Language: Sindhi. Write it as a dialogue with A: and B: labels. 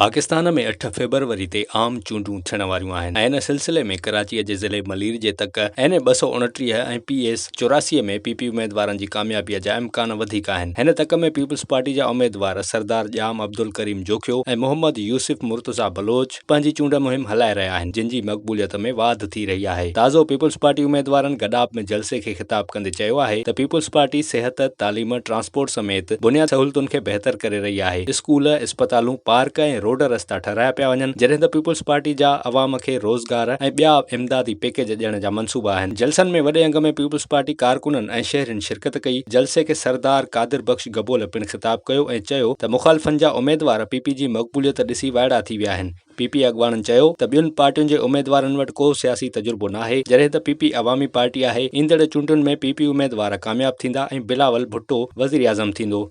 A: پاڪستان ۾ اٺ فيبروري تي عام چونڊون ٿيڻ واريون آهن ۽ ان سلسلي ۾ ڪراچي جي ضلعي ملير جي تڪ اين اي 229 ۽ پي ايس 84 ۾ پي پي اميدوارن جي ڪاميابي جا امڪان وڌيڪ آهن. هن تڪ ۾ پيپلز پارٽي جا اميدوار سردار ڄام عبدالڪريم جوکيو ۽ محمد يوسف مرتضيٰ بلوچ پنهنجي چونڊ مهم هلائي رهيا آهن جن جي مقبوليت ۾ واڌ ٿي رهي آهي. تازو پيپلز پارٽي اميدوارن گڏاپ ۾ جلسي کي خطاب ڪندي چيو آهي ته پيپلز پارٽي صحت، تعليم، ٽرانسپورٽ سميت بنيادي سهولتن کي بهتر ڪري رهي آهي، اسڪول، اسپتالون، پارڪ ۽ روڊ رستا ٺهرايا پيا وڃن، جڏهن ته پيپلز پارٽي جا عوام کي روزگار ۽ ٻيا امدادي پيڪيج ڏيڻ جا منصوبا آهن. جلسن ۾ وڏي انگ ۾ پيپلز پارٽي ڪارڪنن ۽ شهرين شرڪت ڪئي، جلسي کي سردار قادر بخش گبول پڻ خطاب ڪيو ۽ چيو ته مخالفن جا اميدوار پي پي جي مقبوليت ڏسي وائڙا ٿي ويا آهن. پي پي اڳواڻن چيو ته ٻين پارٽين جي اميدوارن وٽ ڪو سياسي تجربو ناهي، جڏهن ته پي پي عوامي پارٽي آهي، ايندڙ چونڊن ۾ پي پي اميدوار ڪامياب ٿيندا ۽ بلاول ڀٽو وزيراعظم ٿيندو.